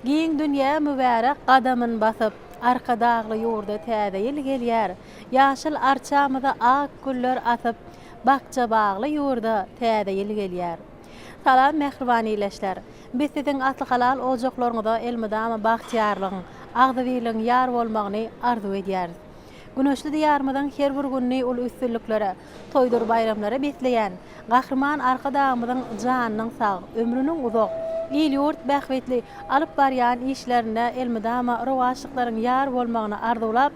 Giň dünýä mübärek gadamyn basyp, Arkadagly ýurda Täze ýyl gelýär. Ýaşyl arçamyza ak güller asyp, Bakja-bagly ýurda Täze ýyl gelýär. Salam mähriban ildeşler! Biz siziň asly halal ojaklaryňyza elmydama bagtyýarlygyň, agzybirligiň ýar bolmagyny arzuw edýäris. Güneşli Diýarymyzyň her bir gününi uly üstünliklere, toýdur baýramlara besleýän Gahryman Arkadagymyzyň janynyň sag, ömrüniň uzak, il-ýurt bähbitli alyp barýan işlerinde elmydama rowaçlyklaryň ýar bolmagyny arzuwlap,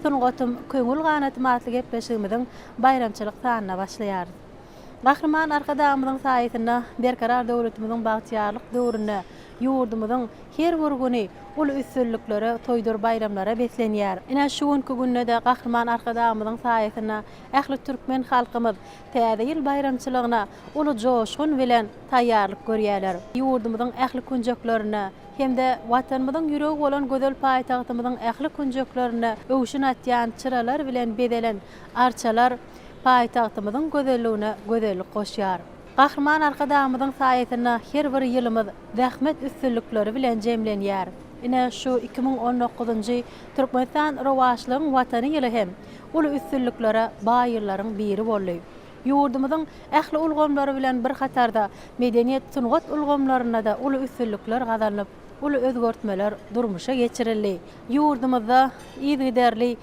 Sungatym, köňül ganatym atly gepleşigimiziň baýramçylyk sanyna başlaýarys. Gahryman Arkadagymyzyň saýasynda Berkarar döwletimiziň bagtyýarlyk döwründe ýurdumyzyň her bir güni uly üstünliklere, toýdur baýramlara beslenýär. Ine, şu günki günde-de Gahryman Arkadagymyzyň saýasynda ähli türkmen halkymyz Täze ýyl baýramçylygyna uly joşgun bilen taýýarlyk görýärler. Ýurdumyzyň ähli künjeklerinde hem-de Watanymyzyň ýüregi bolan gözel paýtagtymyzyň ähli künjeklerinde öwşün atýan çyralar bilen bezelen arçalar paýtagtymyzyň gözelligine gözellik goşýar. Gahryman Arkadagymyzyň saýasynda her bir ýylymyz zähmet üstünlikleri bilen jemlenýär. Ine, şu 2019-njy Türkmenistan rowaçlygyň Watany ýyly hem uly üstünliklere baý ýyllaryň biri boldy. Ýurdumyzyň ähli ulgamlary bilen bir hatarda medeniýet-sungat ulgamlarynda-da uly üstünlikler gazanylyp, uly özgertmeler durmuşa geçirildi. Ýurdumyzda yzygiderli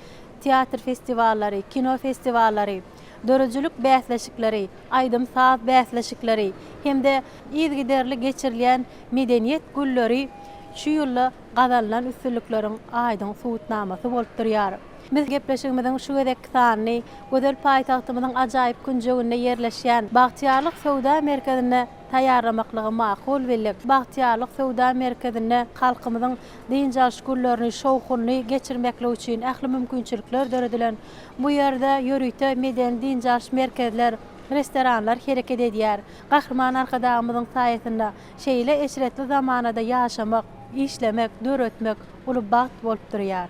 teatr festiwallary, kino festiwallary, döredijilik bäsleşikleri, aýdym-saz bäsleşikleri hem-de yzygiderli geçirilýän Medeniýet günleri şu ýylda gazanylan üstünlikleriň aýdyň subutnamasy bolup durýar. Biz gepleşigimiziň şu gezekki sanyny gözel paýtagtymyzyň ajaýyp künjeginde ýerleşýän Bagtyýarlyk söwda merkezinde taýýarlamaklygy makul bildik. Bagtyýarlyk söwda merkezinde halkymyzyň dynç alyş günlerini şowhunly geçirmekligi üçin ähli mümkinçilikler döredilen. Bu ýerde ýörite medeni-dynç alyş merkezler, restoranlar hereket edýär. Gahryman Arkadagymyzyň saýasynda şeýle eşretli zamanada ýaşamak, işlemek, döretmek uly bagt bolup durýar.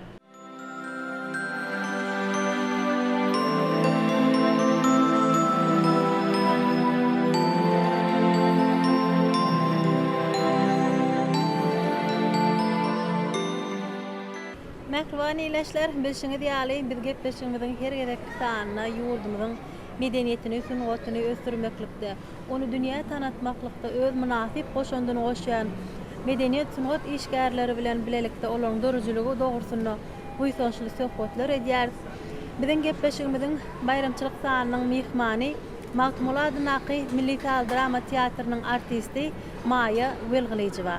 Mähriban ildeşler, bilşiňiz ýaly, biz gepleşigimiziň her gezekki sanynda ýurdumyzyň medeniýetini, sungatyny ösdürmeklikde, ony dünýä tanatmaklykda öz mynasyp goşandyny goşýan medeniýet, sungat işgärleri bilen bilelikde olaryň döredijilige dogrusynda buýsançly söhbetler edýäris. Biziň gepleşigimiziň baýramçylyk sanynyň myhmany Magtymguly adyndaky Milli saz-drama teatrynyň artisti Maýa Welgylyjowa.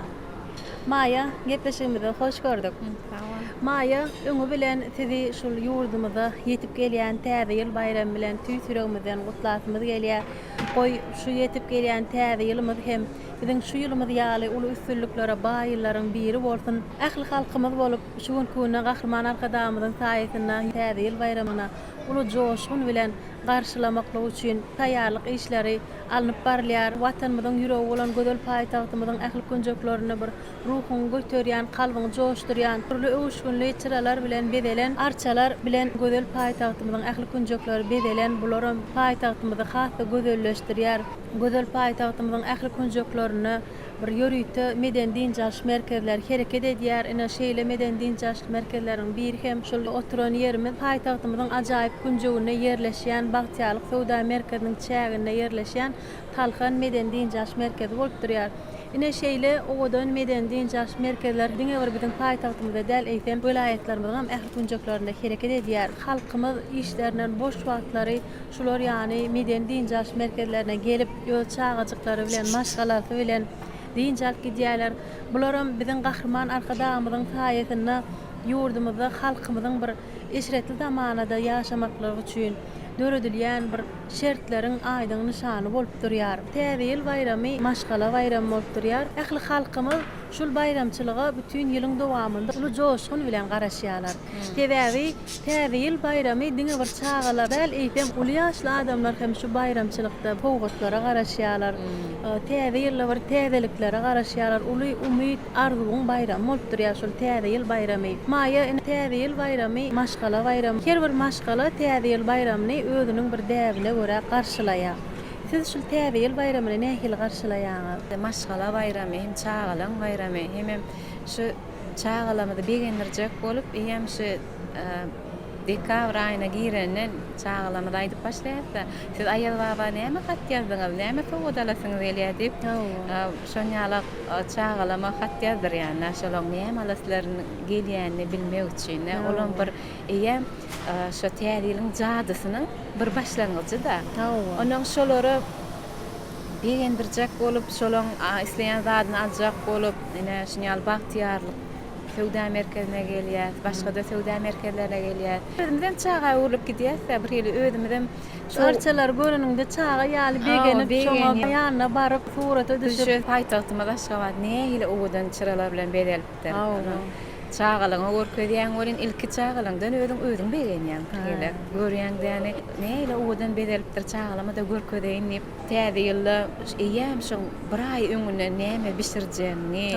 Maýa, gepleşigimizde hoş gördük. Sag bol. Maýa, öňi bilen sizi şul ýurdumyza ýetip gelýän Täze ýyl baýramy bilen tüýs ýüregimizden gutlasymyz gelýär. Goý, şu ýetip gelýän Täze ýylymyz hem biziň şu ýylymyz ýaly uly üstünliklere baý ýyllaryň biri bolsun. Ähli halkymyz bolup, şu günki günde Gahryman Arkadagymyzyň saýasynda Täze ýyl baýramyny uly joşgun bilen garşylamaklyk üçin taýýarlyk işleri alnyp barylýar. Watanymyzyň ýüregi bolan gözel paýtagtymyzyň ähli künjeklerinde bir ruhuňy göterýän, kalbyňy joşdurýan, dürli öwüşginli çyralar bilen bezelen arçalar bilen gözel paýtagtymyzyň ähli künjekleri bezelen, bularam paýtagtymyzy has-da gözelleşdirýär. Gözel paýtagtymyzyň ähli künjeklerinde bir ýörite medeni-dynç alyş merkezleri hereket edýär. Ine, şeýle medeni-dynç alyş merkezleriniň biri hem şul oturan ýerimiz, paýtagtymyzyň ajaýyp künjeginde ýerleşýän Bagtyýarlyk söwda merkeziniň çäginde ýerleşýän Talhan medeni-dynç alyş merkezi bolup durýar. Ine, şeýle owadan medeni-dynç alyş merkezleri diňe bir biziň paýtagtymyzda däl, eýsem, welaýatlarymyzyň hem ähli künjeklerinde hereket edýär. Halkymyz işlerinden boş wagtlary şular ýaly medeni-dynç alyş merkezlerine gelip, öz çagajyklary bilen, maşgalasy bilen dynç alyp gidýärler. Bularam biziň Gahryman Arkadagymyzyň saýasynda ýurdumyzda halkymyzyň bir eşretli zamanada ýaşamaklygy üçin döredilýän bir şertleriň aýdyň nyşany bolup durýar. Täze ýyl baýramy maşgala baýramy bolup durýar. Ähli halkymyz şul baýramçylyga bütin ýylyň dowamynda uly joşgun bilen garaşýarlar. Sebäbi Täze ýyl baýramy diňe bir çagalar däl, eýsem, uly ýaşly adamlar hem şu baýramçylykda sowgatlara garaşýarlar. Täze ýylda bir täzeliklere garaşýarlar. Uly umyt, arzuwyň baýramy bolup durýar şol Täze ýyl baýramy. Maýa ine Täze ýyl baýramy maşgala baýramy. Her bir maşgala Täze ýyl baýramyny özüniň bir däbine görä garşylaýar. Siz şul Täze ýyl baýramyny nähili garşylaýaňyz? Maşgala baýramy, hem çagalaň baýramy, hemem şu çagalarymyzy begendirjek bolup, eýýäm şu dekabr aýyna girenden çagalarymyza aýdyp başlaýarys-da, siz Aýaz baba näme hat ýazdyňyz, näme sowgat alasyňyz gelýär diýip, şon ýaly çagalama hat ýazdyrýan-da, şolaň näme alaslaryny gelýänini bilmek üçin-de, olam bir eýýäm şo Täze ýylyň jadysynyň bir başlangyjy-da. Onnoň şolary begendirjek bolup, şolaň isleýän zadyny aljak bolup, ine, şuny ýaly bagtyýarlyk söwda merkezine gelýäs, başga-da söwda merkezlerine gelýäs. Özümizem çaga öwrülip gidýäs-de, bir hili özümizem şo. Arçalary göreniňde çaga ýaly begenip, şoňa ýanyna baryp, surata düşüp. Paýtagtymyz Aşgabat nähili owadan çyralar bilen bezelipdir. Çagalygyňa görkezýäň welin, ilki çagalygyňdan özüň özüň begenýäň bir gezek. Görýäň däni, nähili owadan bezelipdir, çagalama-da görkezeýin diýip, Täze ýylda eýýäm şoň bir aý öňünden näme bişirjegiňi,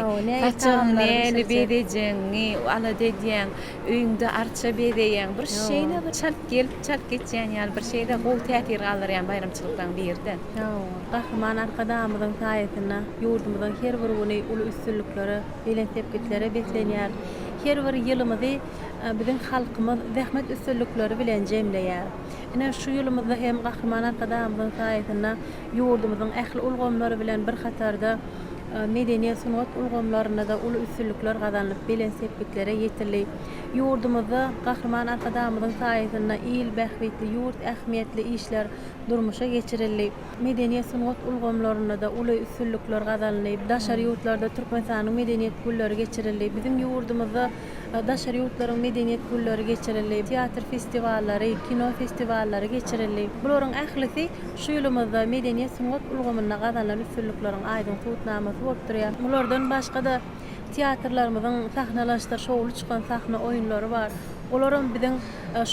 saçagyňy nähili bezejegiňi alada edýäň, öýüňde arça bezeýäň. Bir şeýle bir çalt gelip, çalt geçýän ýaly bir şeýle gowy täsir galdyrýan baýramçylyklaryň biri-de. Gahryman Arkadagymyzyň saýasynda ýurdumyzyň her bir güni uly üstünliklere belent sepgitlere beslenýär. Her bir ýylymyzy biziň halkymyz zähmet üstünlikleri bilen jemleýär. Ine, şu ýylymyzda hem Gahryman Arkadagymyzyň saýasynda ýurdumyzyň ähli ulgamlary bilen bir hatarda medeniýet-sungat ulgamlarynda-da uly üstünlikler gazanylyp, belent sepgitlere ýetildi. Ýurdumyzda Gahryman Arkadagymyzyň saýasynda il bähbitli, ýurt ähmiýetli işler durmuşa geçirildi. Medeniýet-sungat ulgamlarynda-da uly üstünlikler gazanyldy. Daşary ýurtlarda Türkmenistanyň Medeniýet günleri geçirildi. Biziň ýurdumyzda daşary ýurtlaryň Medeniýet günleri geçirildi. Teatr festiwallary, kino festiwallary geçirildi. Bularyň ählisi şu ýylymyzda medeniýet-sungat ulgamynda gazanylan üstünlikleriň aýdyň subutnamasy bolup durýar. Bulardan başga-da teatrlarymyzyň sahnalaşdyr şowly çykan sahna oýunlary bar. Olaram biziň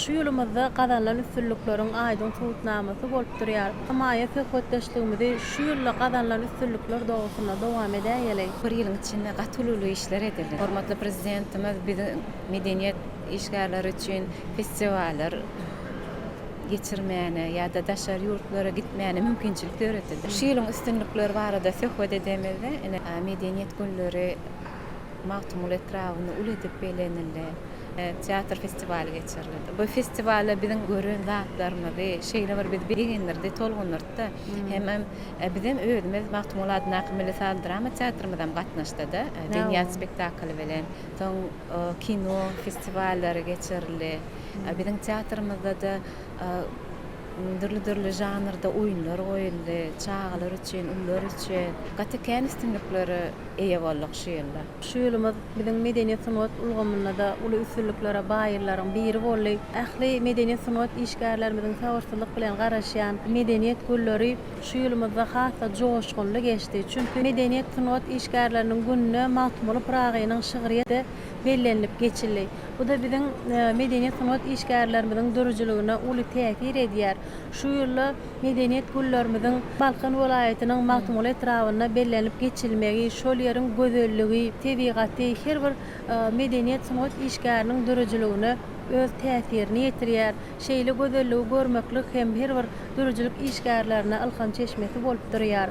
şu ýylymyzda gazanylan üstünlikleriň aýdyň subutnamasy bolup durýar. Maýa söhbetdeşligimizi şu ýylda gazanylan üstünlikler dogrusynda dowam edäýeli. Bir ýylyň içinde gaty uly-uly işler edildi. Hormatly Prezidentimiz biziň medeniýet işgärleri üçin festiwallar geçirmäne ýa-da daşary ýurtlara gitmäne mümkinçilik döredildi. Şu ýylyň üstünlikleri barada söhbet edemizde, ine, Medeniýet günleri Magtymguly etrabynda uly edip bellenildi. Teatr festiwaly geçirildi. Bu festiwalda biziň gören zatlarymyzy şeýle bir bizi begendirdi, tolgundyrdy. Hemem bizem özümiz Magtymguly adyndaky milli saz drama teatrymyzam gatnaşdy-da, Binýat spektakly bilen. Soň kino festiwallary geçirildi. Biziň teatrymyzda-da dürli-dürli žanrda oýunlar goýuldy, çagalar üçin, ulular üçin. Gaty kän üstünliklere eýe bolduk şu ýylda. Şu ýylymyz biziň medeniýet-sungat ulgamynda-da uly üstünliklere baý ýyllaryň biri boldy. Ähli medeniýet-sungat işgärlerimiziň sabyrsyzlyk bilen garaşýan Medeniýet günleri şu ýylymyzda has-da joşgunly geçdi. Çünki medeniýet-sungat işgärleriniň gününe Magtymguly Pyragynyň şygryýeti bellenilip geçildi. Bu-da biziň medeniýet-sungat işgärlerimiziň döredijiligine uly täsir edýär. Şu ýylda Medeniýet günlerimiziň Balkan welaýatynyň Magtymguly etrabynda bellenilip geçilmegi, şol ýeriň gözelligi, tebigaty her bir medeniýet-sungat işgäriniň döredijiligine öz täsirini ýetirýär. Şeýle gözelligi görmeklik hem her bir döredijilik işgärlerine ylham çeşmesi bolup durýar.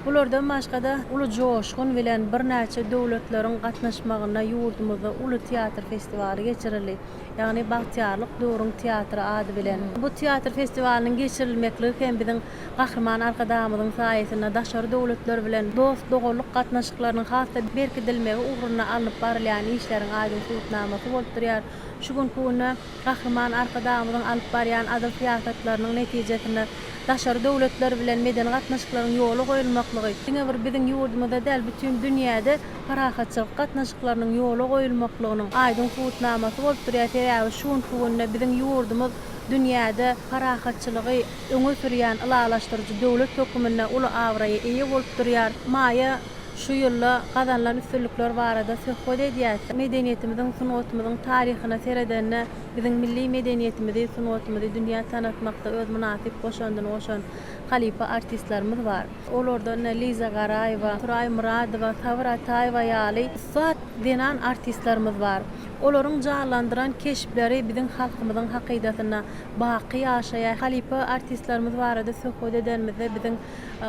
Bulardan başga-da, uly joşgun bilen birnäçe döwletleriň gatnaşmagynda ýurdumyzda uly teatr festiwaly geçirildi. Ýagny Bagtyýarlyk döwrüň teatry ady bilen. Bu teatr festiwalynyň geçirilmekligi hem biziň Gahryman Arkadagymyzyň saýasynda daşary döwletler bilen dost-doganlyk gatnaşyklarynyň has-da berkidilmegi ugrunda alnyp barylýan işleriň aýdyň subutnamasy bolup durýar. Şu günki günde Gahryman Arkadagymyzyň alyp barýan adyl syýasatlarynyň netijesinde daşary döwletler bilen medeni gatnaşyklaryň ýola goýulmaklygy diňe bir biziň ýurdumyzda däl, bütin dünýäde parahatçylyk gatnaşyklarynyň ýola goýulmaklygynyň aýdyň subutnamasy bolup durýar. Sebäbi şu günki günde biziň ýurdumyz dünýäde parahatçylygy öňe sürýän ylalaşdyryjy döwlet höküminde uly abraýa eýe bolup durýar. Maýa şu ýylda gazanylan üstünlikler barada söhbet edýäs. Medeniýetimiziň, sungatymyzyň taryhyna seredende, biziň milli medeniýetimizi, sungatymyzy dünýä tanatmakda öz mynasyp goşandyny goşan. halypa artistlerimiz bar. Olardan Liza Garaýewa, Suraý Myradowa, Sabyr Ataýewa ýaly ussat zenan artistlerimiz bar. Olaryň janlandyran keşpleri biziň halkymyzyň hakydasynda baky ýaşaýar. Halypa artistlerimiz barada söhbet edenimizde biziň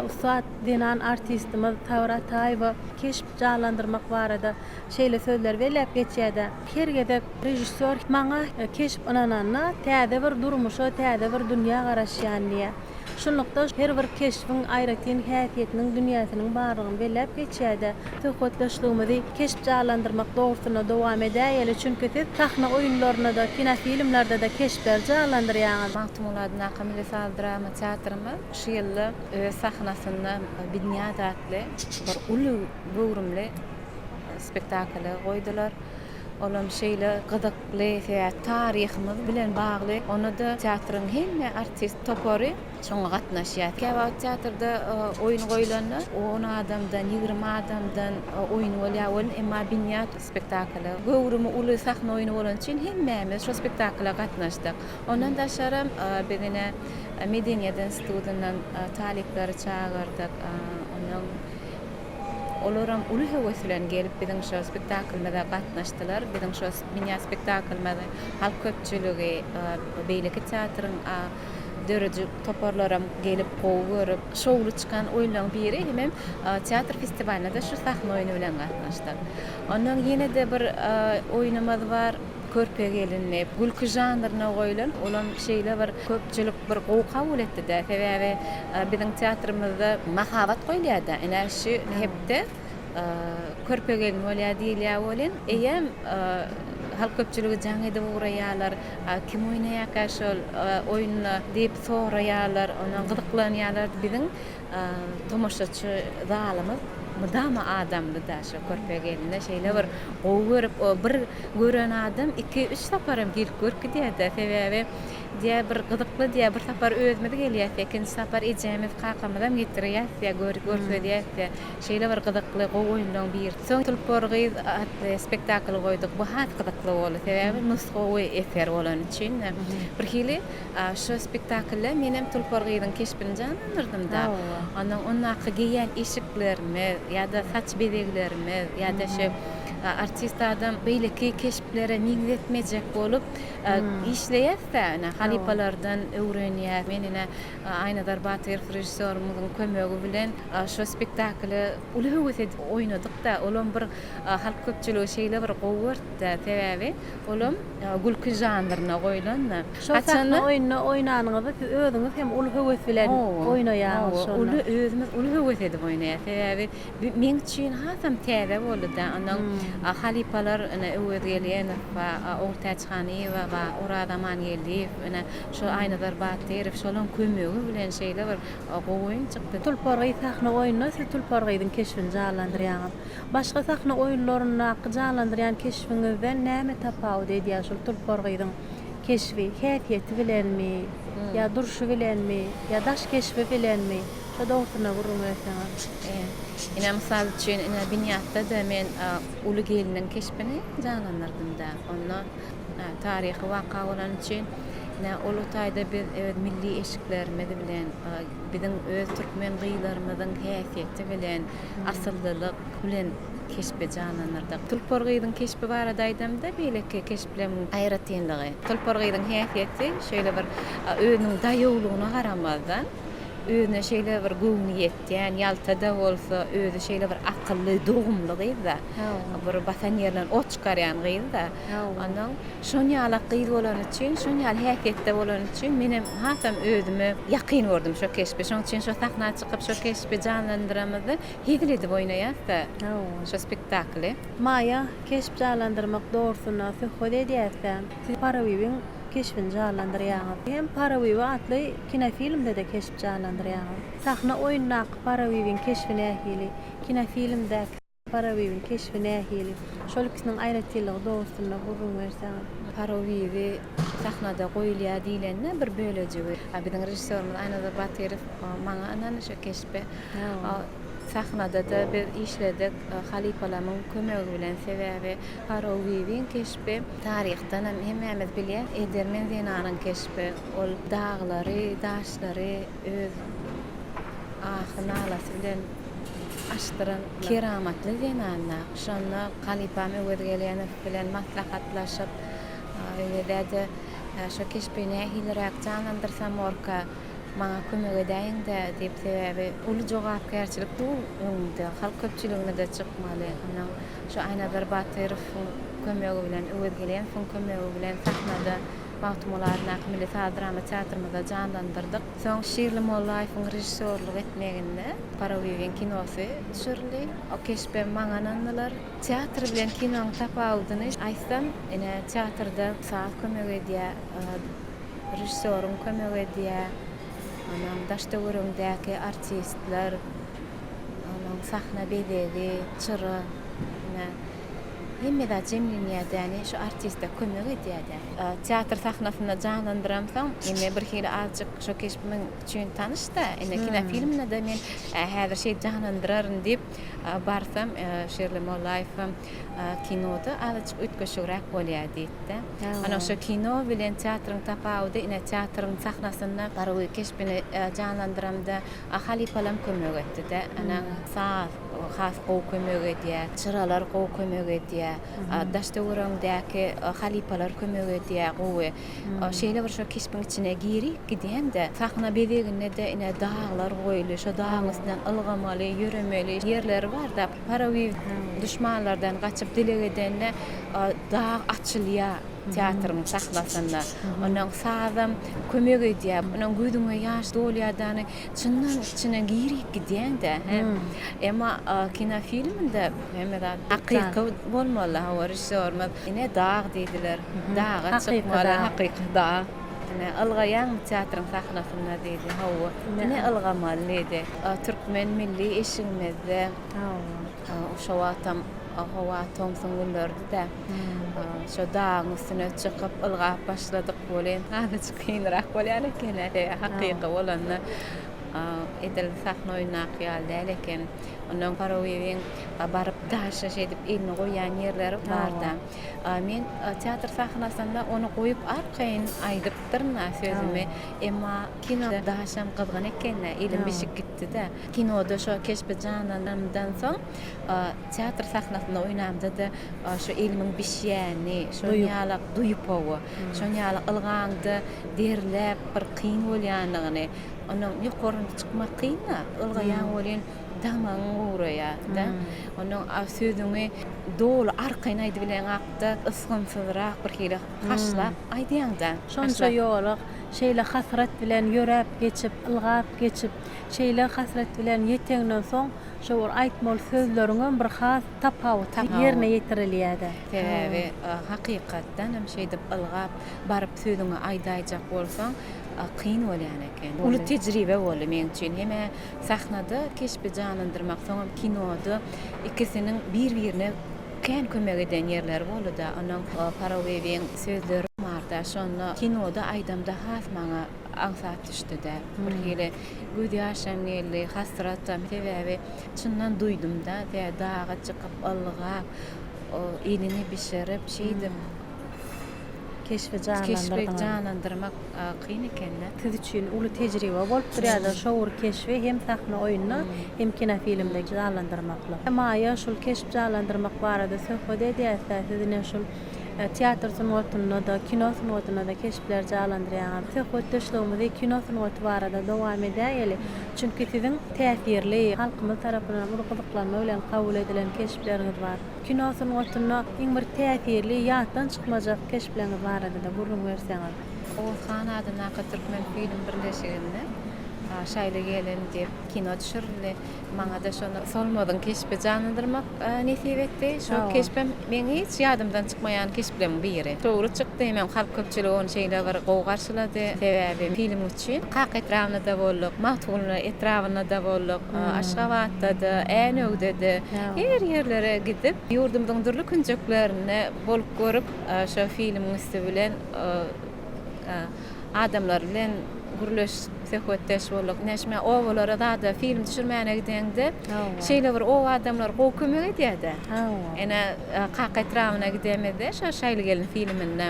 ussat zenan artistimiz Sabyr Ataýewa keşp janlandyrmak barada şeýle sözleri belläp geçýär-de, Her gezek režissýor maňa keşp ynananda täze bir durmuşa, täze bir dünýä garaşýan diýýär. Şunlukda, her bir keşbiň aýratyn häsiýetiniň, dünýäsiniň barlygyny belläp geçýär-de, söhbetdeşligimizi keşp janlandyrmak dogrusynda dowam edäýeli, çünki siz sahna oýunlarynda-da, kinofilmlerde-de keşpleri janlandyrýaňyz. Magtymguly adyndaky milli saz-drama teatrymyz şu ýylda öz sahnasynda Binýat atly bir uly göwrümli spektakly goýdular. Olam şeýle gyzykly, sebäbi taryhymyz bilen bagly. Onda-da teatryň hemme artist topary şoňa gatnaşýar. Käwagt teatrda oýun goýlanda on adamdan, 20 adamdan oýun bolýar welin, emma Binýat spektakly göwrümi uly sahna oýny bolany üçin hemmämiz şo spektakla gatnaşdyk. Ondan daşaram biz ine Medeniýet institutyndan talyplary çagyrdyk. Ondan Olaram uly höwes bilen gelip biziň şo spektaklymyza gatnaşdylar. Biziň şo Binýat spektaklymyzy halk köpçüligi, beýleki teatryň döredijilik toparlaram gelip gowy görüp, şowly çykan oýunlaryň biri hemem teatr festiwalyna-da şu sahna oýny bilen gatnaşdyk. Ondan ýene-de bir oýnumyz bar. Körpe gelin diýip, gülki žanryna goýlan, olam şeýle bir köpçülik bir gowy kabul etdi-dä. Sebäbi biziň teatrymyzda mahabat goýulýar-da, ine şu hepde Körpe gelin bolýar diýilýär welin, eýýäm halk köpçüligi jaň edip ugraýarlar, kim oýnaýarka şol oýunda diýip soraýarlar, ondan gyzyklanýarlar. Biziň Tomaşaçy zalymyz mydama adamly-da şo körpe gelinde şeýle bir gowy görüp bir gören adam iki-üç saparam gelip görüp gidýär-de sebäbi diýýär bir gyzykly diýýär bir sapar özümiz gelýäs ikinji sapar ejemiz kakamyzam getirýäs diýýär görkezýäs diýýär şeýle bir gyzykly gowy oýunlaryň biri. Soň Tulpar gyz atly spektakl goýduk bu has gyzykly boldy sebäbi nusgawy eser bolany üçin bir hili Şu spektaklda menem Tulpar gyzyň keşbini janlandyrdym-da. Ondan ondaky geýýän eşiklerimiz ýa-da saç bezeglerimiz ýa-da şu artist adam beýleki keşplere meňzetmejek bolup işleýäs-dä. Ine, halypalardan öwrenýäs. Men ine Aýnazar Batyrow režissýorymyzyň kömegi bilen şu spektakly uly höwes edip oýnadyk-da. Olam bir halk köpçüligi şeýle bir gowy gördi-de. Sebäbi olam gülki žanryna goýlan. Şol sahna oýnuny oýnanyňyzda siz özüňiz hem uly höwes bilen oýnaýaňyz şonda. Uly özümiz uly höwes edip oýnaýas. Sebäbi meň üçin hasam täze boldy-da. Ondan halypalar ine Öwez Gelenow bar, Ogultäç Hanyýewa bar, Oraz Amangeldiýew, ine şo Aýnazar Batyrow şolaň kömegi bilen şeýle bir gowy oýun çykdy. Tulpar gyz sahna oýnunda siz Tulpar gyzyň keşbini janlandyrýaňyz. Başga sahna oýunlaryndaky janlandyrýan keşbiňizden näme tapawut edýär şol Tulpar gyzyň keşbi? Häsiýeti bilenmi, ýa durşy bilenmi, ýa daş keşbi bilenmi? Şo dogrusynda gürrüň berseňiz. Ine, mysal üçin, ine, Binýatda-da men uly gelniň keşbini janlandyrdym-da. Onda taryhy waka bolany üçin, ine, ol taýda biz öz milli eşiklerimiz bilen, biziň öz türkmen gyzlarymyzyň häsiýeti bilen, asyllylyk bilen keşbi janlandyrdyk. Tulpar gyzyň keşbi barada aýdamda, beýleki keşpleriň aýratynlygy, Tulpar gyzyň häsiýeti şeýle bir özüniň daýawlygyna garamazdan, özüne şeýle bir göwni ýetýän, ýalta-da bolsa, özi şeýle bir akylly, dogumly gyz-da. Bir basan ýerinden ot çykarýan gyz-da. Onnoň Şon ýalak gyz bolany üçin, şon ýaly häsiýetde bolany üçin menem hasam özüme ýakyn gördüm şo keşbi. Şoň üçin şo sahna çykyp şo keşbi janlandyramyzda hezil edip oýnaýas-da şo spektakly. Maýa, keşp janlandyrmak dogrusynda söhbet edýäs-dä. Siz Parabibiň keşbini janlandyrýaňyz. Hem Parabibi atly kinofilmde-de keşp janlandyrýaňyz. Sahna oýundaky Parabibiň keşbi nähili? Kinofilmdäki? Parabibiň keşbi nähili? Şol ikisiniň aýratynlygy dogrusynda gürrüň berseňiz. Parabibi sahnada goýulýar diýlende bir bölejigi. Biziň režissýorymyz Aýnazar Batyrow maňa ynandy şo keşbi. Sahnada-da biz işledik halypalarymyň kömegi bilen. Sebäbi Parabibiň keşbi taryhdanam hemmämiz bilýäs, edermen zenanyň keşbi. Ol daglary, daşlary öz. Ahy-nalasy bilen açdyran keramatly zenanda. Şonda halypam Öwez Gelenow bilen maslahatlaşyp, Öwez däde, şo keşbi nähiliräk janlandyrsam borka, maňa kömek edäýiň-dä diýip, sebäbi uly jogapkärçilik dur öňümde, halk köpçüligine-de çykmaly. Onnoň şo Aýnazar Batyrowyň kömegi bilen, Öwez Gelenowyň kömegi bilen sahnada Magtymguly adyndaky milli saz-drama teatrymyzda janlandyrdyk. Soň Şirli Mollaýewiň režissýorlyk etmeginde Parawbibiň kinosy düşürildi. O keşbem maňa ynandylar. Teatr bilen kinoň tapawudyny aýtsam, ine, teatrda saz kömek edýär, režissýoryň kömek edýär, onuň daş-töweregindäki artistler, onuň sahna bezegi, çyra, ine, hemme zat jemlenýär-däni, şu artiste kömek edýär-dä. Teatr sahnasynda janlandyramsoň, indi birhili azjyk şo keşp meň üçin tanyş-da, indi kinofilmde-de men häzir şeýdip janlandyraryn diýip barsam, Şirli Mollaýewem kinoda azajyk üýtgeşigräk bolýar diýdi-de. Ana şo kino bilen teatryň tapawudy, ine teatryň sahnasynda Garagöý keşbini janlandyramda halypalam kömek etdi-de. Ana saz has gowy kömek edýär, çyralar gowy kömek edýär, daş-töweregiňdäki halypalar kömek edýär gowy. Şeýle bir şo keşbiň içine girip gidýäň-de, sahna bezeginde-de ine daglar goýuldy, şo dagyň üstünden ylgamaly, ýöremeli ýerleri bar-da. Parawiw duşmanlardan gaçyp dileg edende dag açylýar teatryň sahnasynda. Ondan sazam kömek edýär. Ondan gözüňe ýaş dolýar-da, çyndan içine girip gidýäň-de. Emma kinofilminde hemme zat hakyky bolmaly. Hawa, režissýorymyz ine dag diýdiler. Daga çykmaly, hakyky dag. Ine, ylgaýaňmy teatryň sahnasynda diýdi. Hawa. Ine ylgamaly diýdi. Türkmen milli eşigimizde şo wagtam howa tomsuň günleridi-dä. Şo dagyň üstüne çykyp ylgap başladyk welin, azajyk kynrak bolýan eken-ä, hakyky bolanda edil sahna oýundaky ýaly däl eken. Ondan Parawbibiň baryp daşa şeýdip elini goýýan ýerleri bar-da. Men teatr sahnasynda ony goýup arkaýyn aýdypdyryn-a sözümi. Emma kinoda daşam gyzgyn eken-dä, elim bişip gitdi-dä. Kinoda şo keşbi janlananymdan soň, teatr sahnasynda oýnamda-da şo elimiň bişýänini, şon ýalak duýup hawa, şon ýaly ylgaňda derläp bir kyn bolýanlygyny, ondan ýokary çykmak kyn-da, ylgaýaň welin damagyň guraýar-da. Ondan sözüňi doly arkaýyn aýdybileňakda ysgynsyzrak bir hili haşlap aýdýaň-da. Şonça ýola şeýle hasrat bilen ýöräp geçip, ylgap geçip, şeýle hasrat bilen ýeteňden soň şo bir aýtmaly sözleriňem bir has tapawutly ýerine ýetirilýär-de. Sebäbi hakykatdan hem şeýdip ylgap baryp sözüňi aýdaýjak bolsaň kyn bolýan eken. Uly tejribe boldy meň üçin. Hem-ä sahnada keşbi janlandyrmak, soňam kinoda ikisiniň bir-birine kän kömek eden ýerleri boldy-da. Onuň Parawewiň sözleri bar-da, şonda kinoda aýdamda has maňa aňsat düşdi-dä. Bir hili gözýaşam geldi, hasratam. Sebäbi çyndan duýdum-da, daga çykyp, ylgap, elini bişirip, şeýdip Keşbi keşbi janlandyrmak kyn eken-dä. Siz üçin uly tejribe bolupdyr ýa-da şowur keşbi hem sahna oýunda, hem kinofilmde janlandyrmaklyk. Maýa, şul keşp janlandyrmak barada söhbet edýäs-dä, siz ine şul teatr sungatynda-da, kino sungatynda-da keşpleri janlandyrýaňyz. Söhbetdeşligimizi kino sungaty barada dowam edäýeli. Çünki siziň täsirli, halkymyz tarapyndan uly gyzyklanma bilen kabul edilen keşpleriňiz bar. Kino sungatynda iň bir täsirli, ýatdan çykmajak keşpleriňiz barada-da gürrüň berseňiz. Oguz han adyndaky Türkmenfilm birleşiginde Şaýly gelin diýip kino düşürildi. Maňa-da şonda Solmazyň keşbi janlandyrmak nesip etdi. Şol keşbem meň hiç ýadymdan çykmaýan keşpleriň biri. Dogry çykdy, hemem halk köpçüligi ony şeýle bir gowy garşylady. Sebäbi film üçin Kaka etrabynda-da bolduk, Magtymguly etrabynda-da bolduk, Aşgabatda-da, Änewde-de, her ýerlere gidip, ýurdumyzyň dürli künjeklerinde bolup görüp, şo filmiň üsti bilen adamlar bilen gürleşdik. söhbetdeş bolduk. Ine şu men obalara zada film düşürmäne gideňde şeýle bir oba adamlary gowy kömek edýär-de. Ine Kaka etrabyna gidemizde şo Şaýly gelin filminde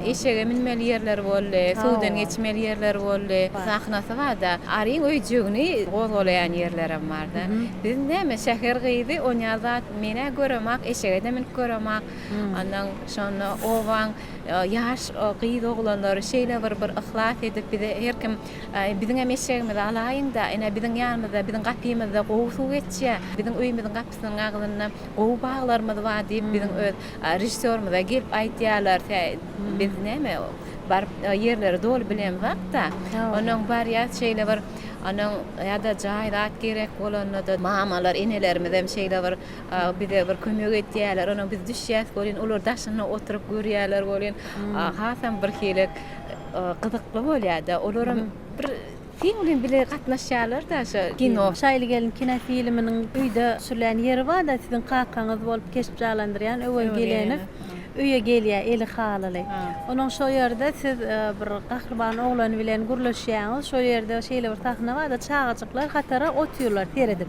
eşege münmeli ýerleri boldy, suwdan geçmeli ýerleri boldy. Sahnasy bar-da, aryň öýjügini gozgalaýan ýerlerem bar-da. Biz näme şäher gyzy onýa zat men-ä göremak, eşege-de münüp göremak. Ondan şonda obaň ýaş gyz oglanlary şeýle bir bir yhlas edip bize her kim biziňem eşegimizi alaýyňda, ine biziň ýanymyzda, biziň gapymyzda gowy suw geçýär, biziň öýümiziň gapysynyň agzynda gowy baglarymyz bar diýip biziň öz režissýorymyza gelip aýdýarlar. Biz näme baryp ýerleri doly bilemzok-da. Onnoň barýas şeýle bir onuň ýa-da jaý zat gerek bolanda-da mamalar, enelerimizem şeýle bir Bize bir kömek etýärler. Onam biz düşýäs welin, olar daşynda oturyp görýärler welin, hasam bir hili gyzykly bolýar-da. Olaram bir seň bilen bile gatnaşýarlar-da şo kino. Şaýly gelin kinofilminiň öýde düşürilen ýeri bar-da, siziň kakaňyz bolup keşp janlandyrýan Öwez Gelenow öýe gelýär eli halyly. Onuň şo ýerde siz bir gahryman oglan bilen gürleşýäňiz. Şol ýerde şeýle bir sahna bar-da, çagajyklar hatara otyrlar seredip.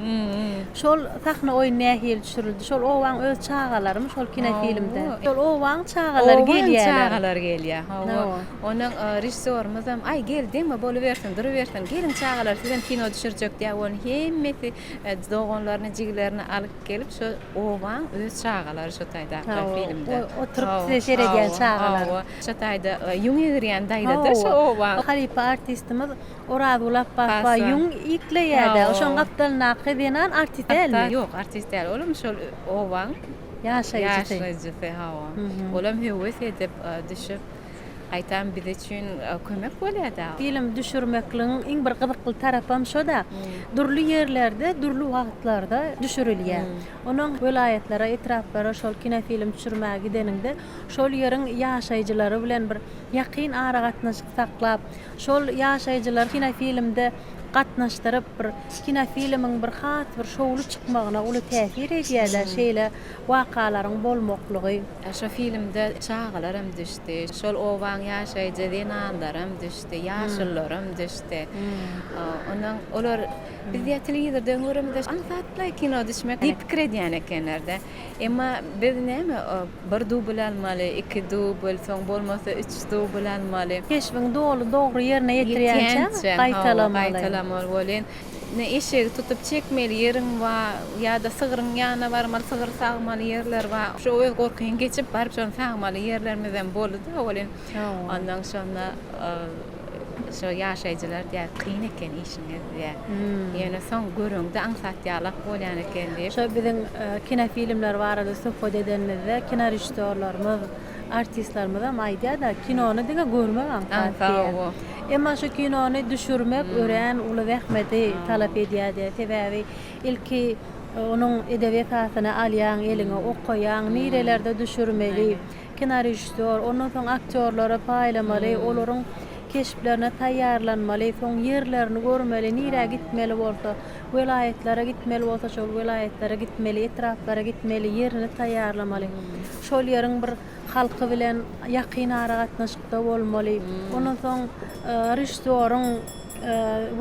Şol sahna oýun nähili düşürildi? Şol obaň öz çagalarymy şol kinofilmde? Şol obaň çagalary gelýärler. Obaň çagalary gelýär. Hawa. Onuň režissýorymyzam, Aý, gel, deňme bolubersin, durubersin. Geliň çagalar, sizem kino düşürjek diýýär. Onuň hemmesi doganlaryny, jigilerini alyp gelip, şo obaň öz çagalary şo taýdaky filmde. Oturyp size seredýän çagalar. Hawa. Şo taýda ýüň egirýän daýza-da şo obaň. Halypa artistimiz Orazgül Apbasowa ýüň ikleýär-dä. Şoň gapdalyndaky zenan artist dälmi? Ýok, artist däl. Olam şol obaň ýaşaýjysy. Ýaşaýjysy, hawa. Olam höwes edip düşüp, gaýtam biz üçin kömek bolýar-da. Film düşürmekligiň iň bir gyzykly tarapam şo-da, dürli ýerlerde, dürli wagtlarda düşürilýär. Onuň welaýatlara, etraplara şol kinofilm düşürmäge gideniňde, şol ýeriň ýaşaýjylary bilen bir ýakyn aragatnaşyk saklap, Şol ýaşaýjylary kinofilmde gatnaşdyryp, bir kinofilmiň bir has bir şowly çykmagyna uly täsir edýär-dä şeýle wakalaryň bolmaklygy. Şo filmde çagalaram düşdi, şol obaň ýaşaýjy zenanlaram düşdi, ýaşulularam düşdi. Ondan olar biz ýa telewizordan göremizde aňsatlaý kino düşmek diýip pikir edýän ekenler-de. Emma biz näme bir dubl almaly, iki dubl, soň bolmasa üç dubl almaly. Keşbiňi doly dogry ýerine ýetirýänçäň gaýtalamaly. Gaýtalamaly welin, ine eşegi tutup çekmeli ýeriň bar, ýa-da sygryň ýanyna barmaly, sygyr sagmaly ýerler bar. Şo öz gorkyňy geçip baryp şony sagmaly ýerlerimizem boldy-da welin, onnoň şonda Şo ýaşaýjylar diýýär, kyn eken işiňiz diýýär. Ýöne soň göreňde aňsat ýalak bolýan eken diýip. Şo biziň kinofilmler barada söhbet edenimizde kinorežissýorlarymyz, artistlerimizem aýdýar-da, kinony diňe görmek aňsat diýýär. Emma şo kinony düşürmek örän uly zähmeti talap edýär diýýär. Sebäbi ilki onuň edebi esasyny alýaň eliňe, okaýaň, nirelerde düşürmeli, Kinorežissýor, ondan soň aktýorlara paýlamaly, olaryň keşplerine taýýarlanmaly, soň ýerlerini görmeli, nirä gitmeli bolsa, welaýatlara gitmeli bolsa, şol welaýatlara gitmeli, etraplara gitmeli, ýerini taýýarlamaly. Şol ýeriň bir halky bilen ýakyn aragatnaşykda bolmaly. Ondan soň režissýoryň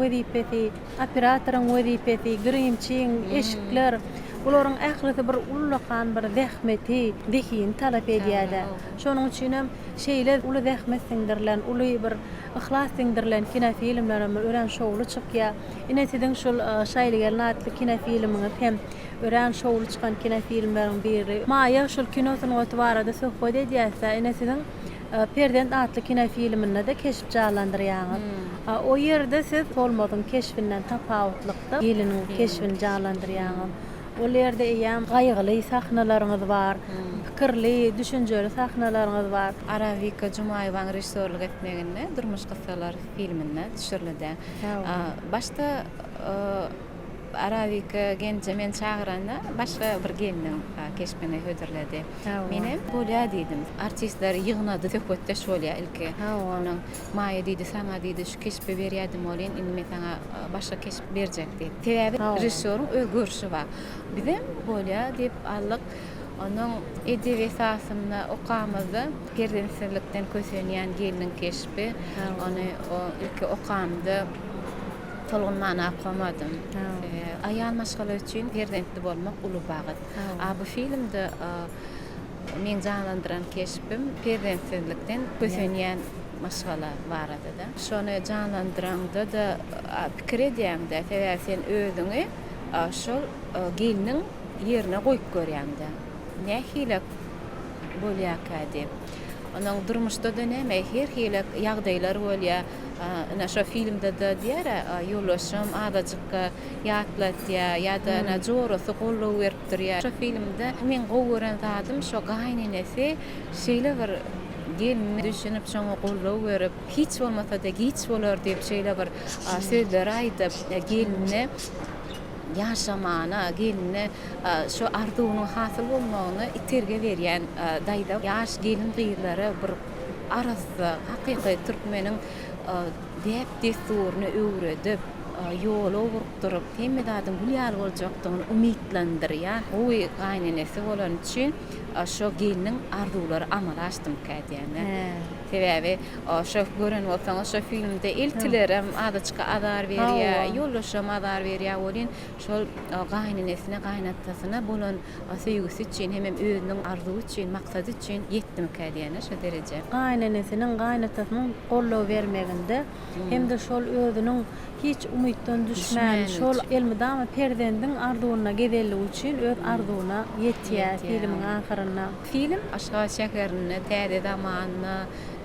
wezipesi, operatoryň wezipesi, grimçiň, eşikler, bularyň ählisi bir ullakan bir zähmeti, zehini talap edýär-de. Şonuň üçinem şeýle uly zähmet siňdirilen, uly bir yhlas siňdirilen kinofilmlerem örän şowly çykýar. Ine, siziň şul Şaýly gelin atly kinofilmiňiz hem örän şowly çykan kinofilmleriň biri. Maýa, şul kino sungaty barada söhbet edýäs-dä, ine, siziň Perzent atly kinofilminde-de keşp janlandyrýaňyz. O ýerde siz Solmazyň keşbinden tapawutlykda geliniň keşbini janlandyrýaňyz. Ol ýerde eýýäm gaýgyly sahnalaryňyz bar, pikirli, düşünjeli sahnalaryňyz bar. Arazika Jumaýewaň režissýorlyk etmeginde Durmuş kyssalary filminde düşürildi. Başda Arazika gelneje meni çagyranda başga bir gelniň keşbini hödürledi. Menem bolýa diýdim. Artistleri ýygnady, söhbetdeş bolýa ilki. Onuň Maýa diýdi, saňa diýdi, şu keşbi berýädim welin, indi men saňa başga keşp berjek diýdi. Sebäbi režissýoryň öz görşi bar. Bizem bolýa diýip aldyk. Onuň edebi esasynda okamyzda perzentsizlikden kösenýän gelniň keşbi. Ony ilki okamda. Tolgunmany okamadym. Aýal maşgala üçin perzentli bolmak uly bagyt. A bu filmde meň janlandyran keşbim perzentsizlikden kösenýän maşgala barada-da. Şony janlandyraňda-da pikir edýäň-dä, sebäbi sen özüňi şol gelniň ýerine goýup görýäň-dä. Nähili bolýarka diýip. Onuň durmuşda-da näme, her hili ýagdaýlar bolýar. Ine, şo filmde-de diýýär-ä, ýoldaşym azajyk ýatlatýar ýa-da ine, jorasy goldaw berip durýar. Şo filmde meň gowy gören zadym şo gaýynenesi şeýle bir gelnine düşünip, şoňa goldaw berip, hiç bolmasa-da giç bolar diýip, şeýle bir sözleri aýdyp, gelnine ýaşamana, gelnine şo arzuwynyň hasyl bolmagyna itergi berýän daýza ýaş gelin-gyzlara bir arassa, hakyky türkmeniň däp-dessuryny öwredip, ýola ugrukdyryp, hemme zadyň gül ýaly boljakdygyny umytlandyrýan gowy gaýynenesi bolany üçin şo gelniň arzuwlary amala aşdymyka diýýän-dä. Sebäbi şo gören bolsaňyz şo filmde eltilerem azajyk azar berýär, ýoldaşam azar berýär welin şol gaýynenesine, gaýynatasyna bolan söýgüsi üçin hemem özüniň arzuwy üçin, maksady üçin ýetdimikä diýýän-dä şo derejä. Gaýynenesiniň, gaýynatasynyň goldaw bermeginde hem-de şol özüniň hiç umytdan düşmän, şol elmydama perzendiň arzuwynda gezenligi üçin öz arzuwyna ýetýär filmiň ahyrynda. Film Aşgabat şäherinde täze zamanda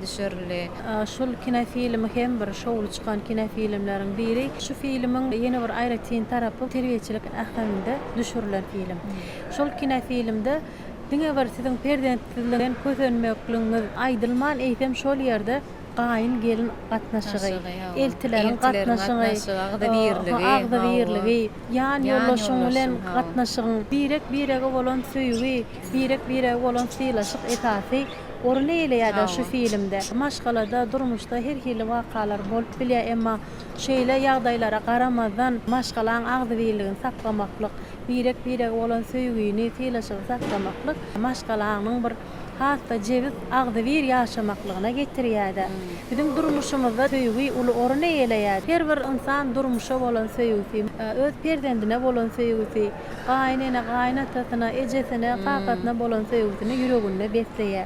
düşürildi. Şul kinofilmi hem bir şowly çykan kinofilmleriň biri. Şu filmiň ýene bir aýratyn tarapy terbiýeçilik äheňinde düşürilen film. Şol kinofilmde diňe bir siziň perzentsizlikden kösenmekligiňiz aýdylman, eýsem şol ýerde gaýyn-gelin gatnaşygy, eltileriň gatnaşygy, agzybirligi, ýan ýoldaşyň bilen gatnaşygyň, birek-birege bolan söýgi, birek-birege bolan sylaşyk esasy orun eýeleýär-de şu filmde. Maşgalada, durmuşda her hili wakalar bolup bilýär, emma şeýle ýagdaýlara garamazdan, maşgalaň agzybirligini saklamaklyk, birek-birege bolan söýgini, sylaşygy saklamaklyk maşgalanyň bir has-da jebis, agzybir ýaşamaklygyna getirýär-de. Biziň durmuşymyzda söýgi uly orun eýeleýär. Her bir ynsan durmuşa bolan söýgüsi, öz perzendine bolan söýgüsi, gaýynene, gaýynatasyna, ejesine, kakasyna bolan söýgüsini ýüreginde besleýär.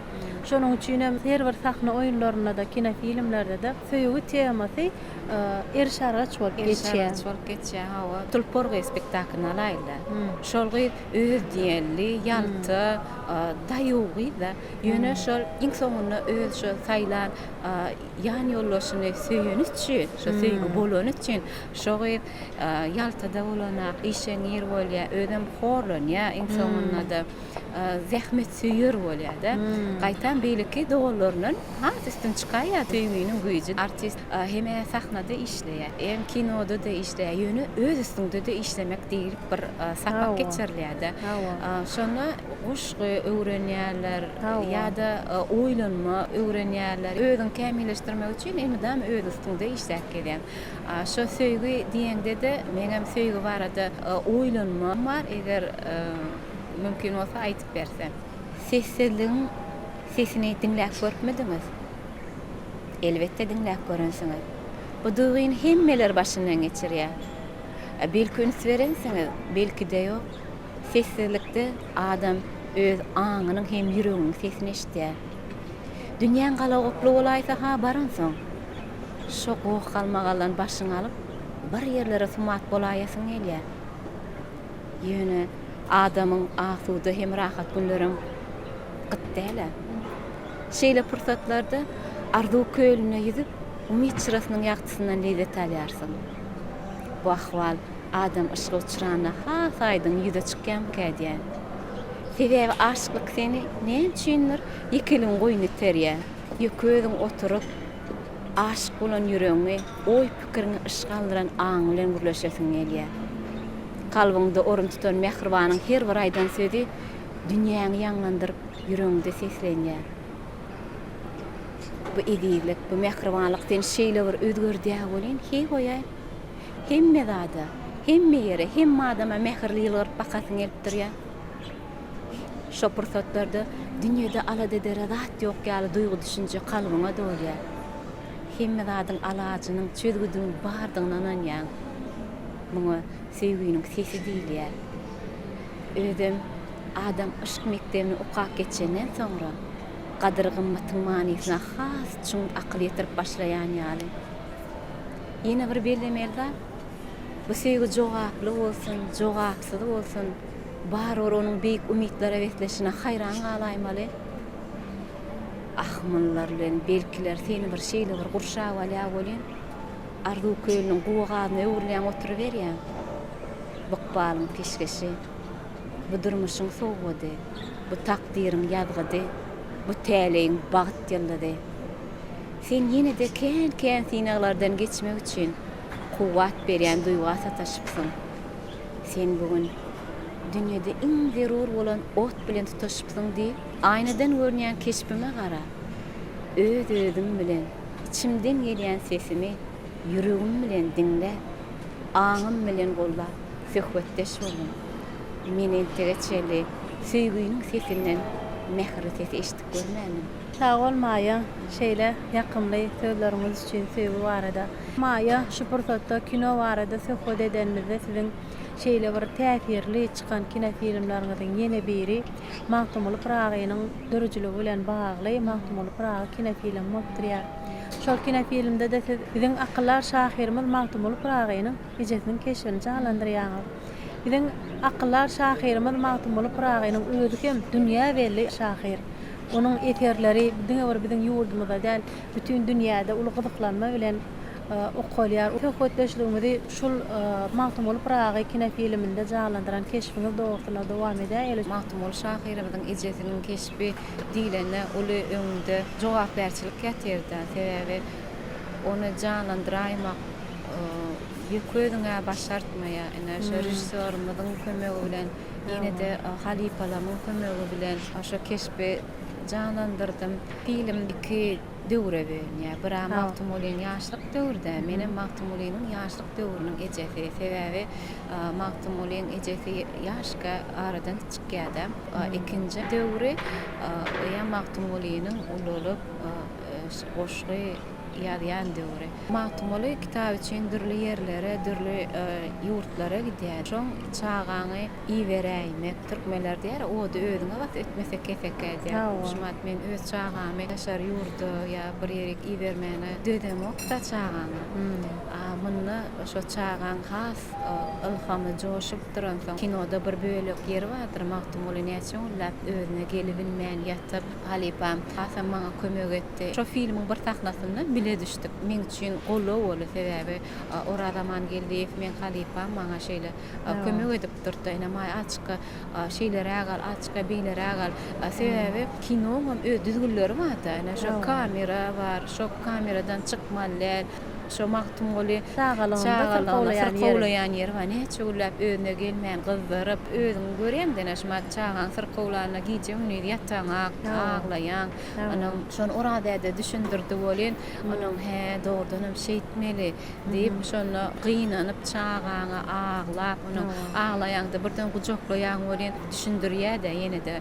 Şonuň üçin hem her bir sahna oýunlarynda-da, kinofilmlerde-de söýgi temasy eriş-argaç bolup geçýär. Eriş-argaç bolup geçýär, hawa. Tulpar gyz spektaklyny alaýyl-da. Şol gyz özdiýenli, ýalta, daýaw gyz-da. Ýöne şol iň soňunda öz şo saýlan ýan ýoldaşyny söýeni üçin, şo söýgi bolany üçin şo gyz ýalta-da bolanak, işeňňir bolýar, özem horlanýar iň soňunda-da zähmetsöýer bolýar-da. Gaýtam beýleki doganlaryndan has üstün çykaýar söýginiň güýji. Artist hem-ä sahnada işleýär, hem kinoda-da işleýär, ýöne öz üstüňde-de işlemek diýlip bir sapak geçirilýär-de. Şonda goşgy öwrenýärler ýa-da oýlanma öwrenýärler. Özüňi kämilleşdirmek üçin elmydama öz üstüňde işläp gezýäň. Şo söýgi diýeňde-de meňem söýgi barada oýlanmam bar, eger mümkin bolsa aýdyp bersem. Sessizligiň sesini diňläp görüpmidiňiz? Elbetde diňläp görensiňiz. Bu duýgyny hemmeler başyndan geçirýär. Belki üns berensiňiz, belki-de ýok. Sessizlikde adam öz aňynyň hem ýüreginiň sesini eşidýär. Dünýäň galagoply bolaýsa-ha baransoň, şo goh-galmagaldan başyňy alyp, bir ýerlere sumat bolaýasyň gelýär. Ýöne adamyň asuda hem rahat günlerem gyt däl-ä. Şeýle pursatlarda arzuw kölünde ýüzüp, umyt çyrasynyň ýagtysyndan lezzet alýarsyň. Bu ahwal adam yşga uçranda has aýdyň ýüze çykýamyka diýýän. Sebäbi aşyklyk seni näme üçindir ýekeligiň goýnuna iterýär. Ýeke özüň oturyp, aşyk bolan ýüregiňi, oý-pikiriňi yşga aldyran aňyň bilen gürleşesiň gelýär. Kalbyňda orun tutan mähribanyň her bir aýdan sözi dünýäňi ýaňlandyryp, ýüregiňde seslenýär. Bu ezizlik, bu mähribanlyk seni şeýle bir özgerdýär welin, heý goýaý. Hemme zada, hemme ýere, hemme adama mähirli ýylgyryp bakasyň gelip durýar. Şo pursatlarda dünýede alada edere zat ýok ýaly duýgy-düşünje kalbyňa dolýar. Hemme zadyň alajynyň, çözgüdiniň bardygyna ynanýaň. Muňa söýginiň sesi diýilýär. Özem adam yşk mekdebini okap geçenden soňra, gadyr-gymmatyň manysyna has çuň akyl ýetirip başlaýan ýaly. Ýene bir bellemeli zat, bu söýgi jogaply bolsun, jogapsyz bolsun, barybir onuň beýik umytlara besleşine haýran galaýmaly. Ahmynlar bilen belkiler seni bir şeýle bir gurşap alýar welin, arzuw kölüniň guwa-gazyna öwrülýäň oturyberýäň. Bu ykbalyň peşgeşi, bu durmuşyň sowgady, bu takdyryň ýazgydy, bu täleýiň bagt ýyldyzy. Sen ýene-de kän-kän synaglardan geçmek üçin kuwwat berýän duýga sataşypsyň. Sen bu gün dünýede iň zerur bolan ot bilen tutaşypsyň diýip, aýnadan görünýän keşbime garap, öz-özüm bilen içimden gelýän sesimi ýüregim bilen diňläp, aňym bilen goldap söhbetdeş boldum. Men entege çenli söýginiň sesinden mähirli sesi eşidip görmändim. Sag bol Maýa, şeýle ýakymly sözleriňiz üçin söýgi barada. Maýa, şu pursatda kino barada söhbet edenimizde siziň şeýle bir täsirli çykan kinofilmleriňiziň ýene biri Magtymguly Pyragynyň döredijiligi bilen bagly Magtymguly Pyragy kinofilmi bolup durýar. Şol kinofilmde-de siz biziň akyldar şahyrymyz Magtymguly Pyragynyň ejesiniň keşbini janlandyrýaňyz. Biziň akyldar şahyrymyz Magtymguly Pyragynyň özi hem dünýä belli şahyr. Onuň eserleri diňe bir biziň ýurdumyzda däl, bütin dünýäde uly gyzyklanma bilen okalýar. Söhbetdeşligimizi şul Magtymguly Pyragy kinofilminde janlandyran keşbiňiz dogrusynda dowam edäýeli. Magtymguly şahyrymyzyň ejesiniň keşbi diýlende uly öňünde jogapkärçilik ýatyrda. Sebäbi ony janlandyraýmak ýeke özüň-ä başartmaýar. Ine, şo režissýorymyzyň kömegi bilen, ýene-de halypalarymyň kömegi bilen şo keşbi janlandyrdym. Film iki döwre bölünýär. Bir-ä Magtymgulynyň ýaşlyk döwri-dä, menem Magtymgulynyň ýaşlyk döwrüniň ejesi. Sebäbi Magtymgulyň ejesi ýaşka aradan çykýar-da. Ikinji döwri oýa Magtymgulynyň ulalyp goşgy ýazýan döwri. Magtymguly kitap üçin dürli ýerlere, dürli ýurtlara gidýär. Şoň çagaňy iberäýmek, türkmenler diýer, ody özüňe bas, ötmese kesekä diýer. Şumat men öz çagamy daşary ýurda ýa bir ýerik ibermäne dözemok-da çagaňa. A munda şo çagaň has ylhamy joşup duransoň, kinoda bir bölek ýeri bardyr, Magtymguly näçe günläp özüne gelibilmän ýatyp, halypam hasam maňa kömek etdi. Şo filmiň bir sahnasynda bile düşdük. Meň üçin goldaw boldy, sebäbi Oraz Amangeldiýew meň halypam maňa şeýle kömek edip durdy. Ine, Maý açka şeýleräk al, açka beýleräk al. Sebäbi kinoňam öz düzgünleri bar-da. Ine, şo kamera bar, şo kameradan çykmaly däl. Şo Magtymguly çagalygynda syrkawlaýan ýeri bar. Näçe günläp özüne gelmän gyzdyryp, özüň görýäň-dä ine şumat çagaň syrkawlanda gije-gündiz ýataňak, aglaýaň. Onuň şony Oraz däde düşündirdi welin, onuň hä, dogrudanam şeýtmeli diýip, şonda gynanyp çagaňa aglap, onuň aglaýaňda birden gujaklaýaň welin düşündirýä-dä ýene-de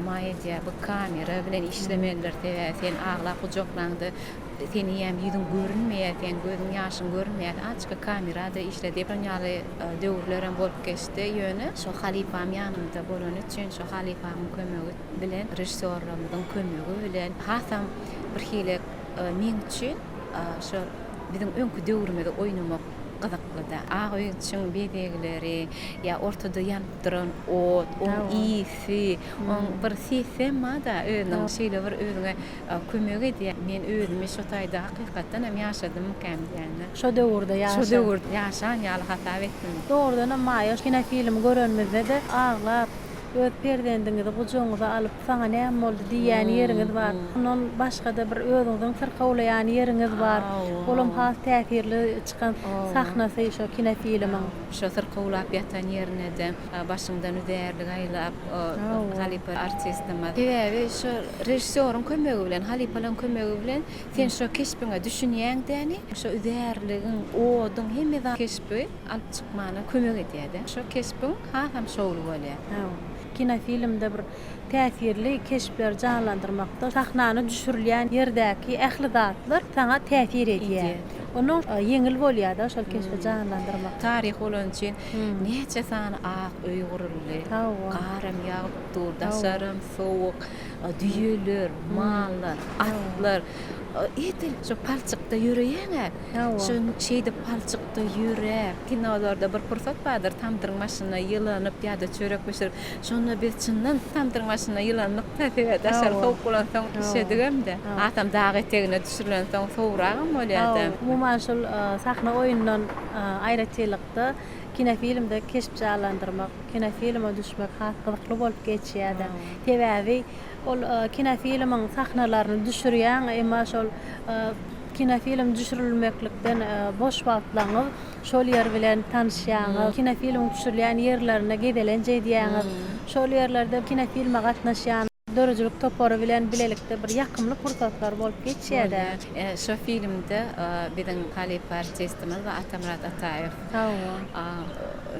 maý edýär, bu kamera bilen işlemelidir, sebäbi sen aglap gujaklaňda Seni ýem ýüzüň görünmeýär, seň gözüň ýaşyň görünmeýär. Açka kamerada işle diýip, şon ýaly döwürlerem bolup geçdi. Ýöne şo halypam ýanymda bolany üçin, şo halypamyň kömegi bilen, režissýorlarymyzyň kömegi bilen hasam bir hili meň üçin şo biziň öňki döwrümizi oýnamak gyzyklydy. Ak öýjügiň bezegleri ýa ortada ýanyp duran ot, oň ysy, oň bir sesem bar-da özüniň şeýle bir özüňe Kömek edýär. Men özümi şo taýda hakykatdan hem ýaşadymmykam diýýän-de. Şo döwürde ýaşan. Şo döwürde ýaşan ýaly hasap etdim. Dogrudanam Maýa kinofilmi görenimizde-de aglap, öz perzendiňizi gujagyňyza alyp, saňa näme boldy diýýän ýeriňiz bar. Ondan başga-da bir özüňiziň syrkawlaýan ýeriňiz bar. Olam has täsirli çykan sahnasy şo kinofilmiň. Şo syrkawlap ýatan ýerine-de başyňdan üzärlik aýlap halypa artistimiz. Sebäbi şo režissýoryň kömegi bilen, halypalaryň kömegi bilen sen şo keşbiňe düşünýäň däni, şo üzärligiň, oduň hemme zat keşbi alyp çykmana kömek edýär-de. Şo keşbiň hasam şowly bolýar. Kinofilmde bir täsirli keşpleri janlandyrmakda sahnany düşürilýän ýerdäki ähli zatlar saňa täsir edýär. Ondan ýeňil bolýar-da şol keşbi janlandyrmak. Taryh bolany üçin näçe sany ak öý guruldy. Garam ýagyp dur, daşaram sowuk. Düýeler, mallar, atlar. Edil şo palçykda ýöreýäň-ä. Şo şeýdip palçykda ýöräp, kinolarda bir pursat bardyr, tamdyryň başynda ýylanyp ýa-da çörek bişirip. Şonda biz çyndan tamdyryň başynda ýylandyk-da, sebäbi daşary sowuk bolansoň üşedigem-de. Hasam dag etegine düşürilensoň sowuragam bolýar-da. Umuman şol sahna oýundan aýratynlykda kinofilmde keşp janlandyrmak, kinofilme düşmek has gyzykly bolup geçýär-de. Sebäbi ol kinofilmiň sahnalaryny düşürýäň, emma şol kinofilm düşürilmeklikden boş wagtlaryňyz şol ýer bilen tanyşýaňyz, kinofilmiň düşürilýän ýerlerine gezelenç edýäňiz, şol ýerlerde kinofilme gatnaşýan döredijilik topary bilen bilelikde bir ýakymly pursatlar bolup geçýär-dä. Şo filmde biziň halypa artistimiz bar Atamyrat Ataýew. Hawa.